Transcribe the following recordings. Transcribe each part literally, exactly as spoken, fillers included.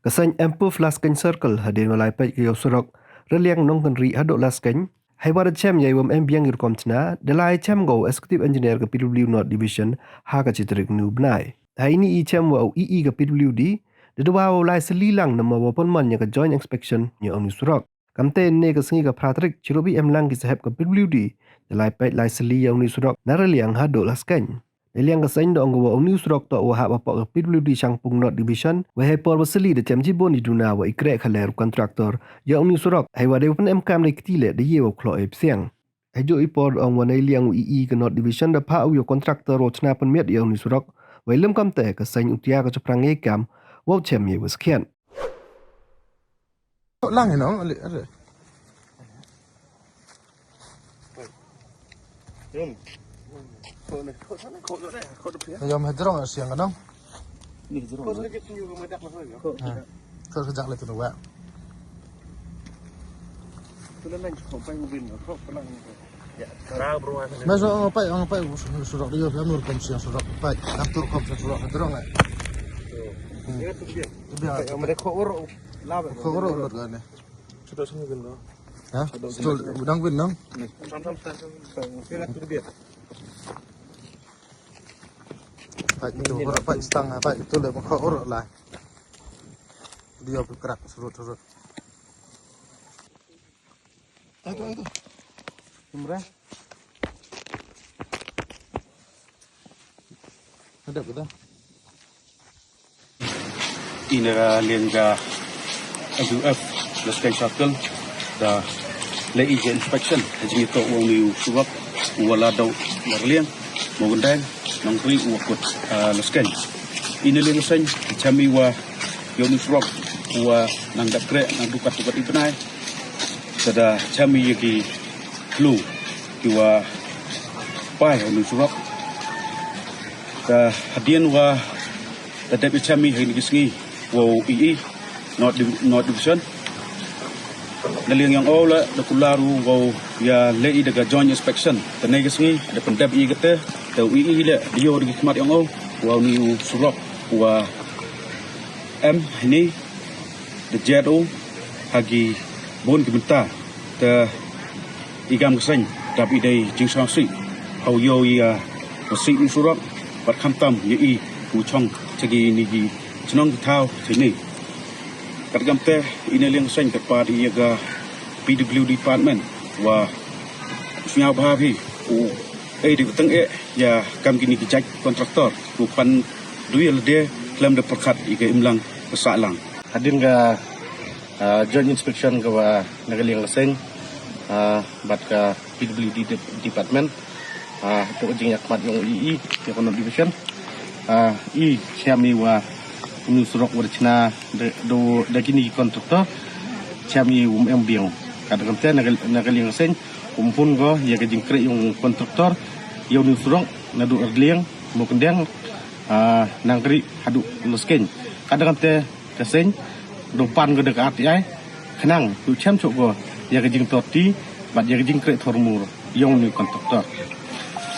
Ka seng em puf Laskein Circle hadien wa lai peit ka yow surok Raliang Nongkynrih hadooh Laskein. Heiwa da chem ya i wa em biang i rukom chna, da lai chem ko u Executive Engineer ka P W D North Division ha ka chi tarik uni u bnai. Heini i chem wa u E E ka P W D, da dawa wow lai sylli lang namar wa pynman ya ka joint inspection ya uni u surok. Kamte ynne ka sngi ka phra tarik, chirup i em lang ki sahep ka P W D, da lai peit lai sylli ya uni u surok na Raliang hadooh Laskein. Neiliang ka seng da ong ko wa uni u surok toh wa hap hapoh ka P W D Shangpung North Division, wei heipor wa sylli da chem chibun i duna wa i kreh khaler u contractor ya uni u surok, heiwa dei wa pynemkam da i kti leh da ye wow khloh i psiang. Heijooh i por da ong wa neiliang u E E ka North Division da phah u ya u contractor wow chna pynmiat ya uni u surok, wei lym kamte ka seng u tiar ka chaphrang yei kam wow chem yei wa skhiat. Lang hi nong, ali, ali. Yom, hadrong siang ka nong. Ha. Kau kejak le tu wa. Mes ong peit, ong peit, surok dia, peit, surok peit. Atur kom surok, hadrong eh. Tu biar. Ko oro lut ka ne. Sudah sini bin ko. Ha? Sudah dang bin nang. Sam, sam, sam, sam. Peit tu, peit stang, peit tu le ko oro la. Dia bergerak surut-surut. Aduh, aduh. Imre. Hadap kita. Ina ka liang ka F U F, Laskein Circle, da leh i ka inspection ha jingitoh wa uni u surok, u wa la dooh Raliang, Mawkyndeng, Nongkynrih, u wa kut, ah, Laskein. Ina liang ka seng, chem i wa ya uni u surok, u wa nang dap kreh, nang dukat dukat i bnai. Te da chem i ya ki khloo ki wa pai ha uni u surok. Te hadien wa da dep i chem i ha ini ki sngi wow E E North Div-, North Division. Na liang yong o la da kular u wow ya leh i da ka joint inspection. Te nei ki sngi da pyndep i kate, te u E E le da yoh da ki khmat yong o wa uni u surok wa em hini da jet u ha ki bun ki bynta. Te i kam ka seng dap i dei jingsngewsih ha u yoh i ya ka sih u surok, bad khamtam ya i u chong cha kini ki chnong ki thaw cha ini. Kat kamte ina liang ka seng da pat i ya ka P W D department wa sngewbha hi u e di ka tang e ya kam kini ki jait contractor u pan du ya lade khlem da pyrkhat i ka imlang ka sahlang. Hadien ka, ah, joint inspection ka wa na ka liang ka seng, ah, bad ka P W D de-, department, ah, to jingyakhmat yong i, i, ya ka North Division. Ah, i chem i wa uni u surok wa da chna da, da, da kini ki contractor. Chem i um em biang. Kat kamte na ka, na ka liang ka seng, um pun ko ya ka jingkreh yong contractor ya uni u surok nadooh Raliang, Mawkyndeng, ah, Nongkynrih hadooh Laskein. Kat kamte ka seng da pan ko da ka R T I khnang u chem chooh ko ya ka jingtor ti bad ya ka jingkreh thor mur yong uni u contractor.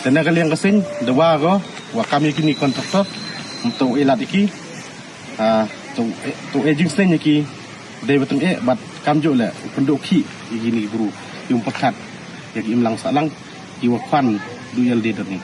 Te na ka liang ka seng da wa ko wa kam ya kini contractor, um to e lad ya ki, ah, to e, to e jingsneng ya ki, dei wa tang e bad kamjooh le u pynduh khih ya kini ki bru, um pyrkhat ya ki imlang sahlang ki wa khwan du ya lade dor ni.